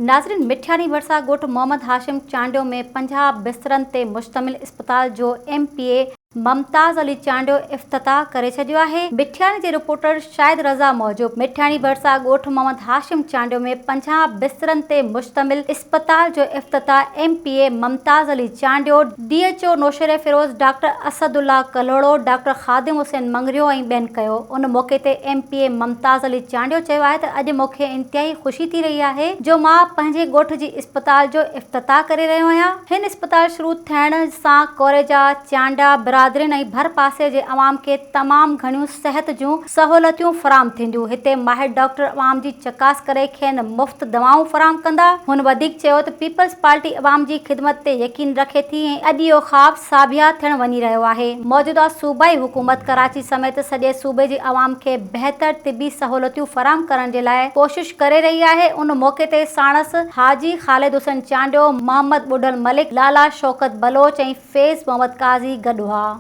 ناظرين مٺياڻي ڀرسان ڳوٺ محمد هاشم چانڊيو ۾ 50 بسترن تي مشتمل اسپتال جو M P A Mumtaz Ali Chandio افتتاح ڪري ڇڏيو آهي. مٺياڻي جي رپورٽر شاهد رضا موجب مٺياڻي ڀرسان ڳوٺ محمد هاشم چانڊيو ۾ 50 بسترن تي مشتمل اسپتال جو افتتاح M P A Mumtaz Ali Chandio, D H O Naushahro Feroze doctor Asad Ullah Kalhoro, doctor Khadim Hussain Mangrio ۽ ٻين ڪيو. ان موقعي تي M P A Mumtaz Ali Chandio چيو آهي ته اڄ مون کي انتهائي خوشي ٿي رهي آهي جو مان پنهنجي ڳوٺ جي اسپتال جو افتتاح ڪري رهيو آهيان. هن اسپتال شروع ٿيڻ سان ڪوريجا، چانڊا برادرين ۽ ڀرپاسي جي عوام کي تمام گهڻيون صحت جون سهولتيون فراهم ٿينديون، هتي ماهر ڊاڪٽر عوام جي چڪاس ڪري کين مفت دوائون فراهم ڪندا. هن وڌيڪ چيو ته پيپلز پارٽي عوام جي خدمت تي يقين رکي ٿي ۽ اڄ اهو خواب ساڀيا ٿيڻ وڃي رهيو آهي، موجوده صوبائي حڪومت ڪراچي سميت سڄي صوبي جي عوام کي بهتر طبي سهولتيون فراهم ڪرڻ جي لاء ڪوشش ڪري رهي آهي، ان موقعي تي ساڻس حاجي خالد حسين چانڊيو، محمد ٻڍل ملڪ، لالا شوڪت بلوچ ۽ فيض محمد قاضي گڏ هئا.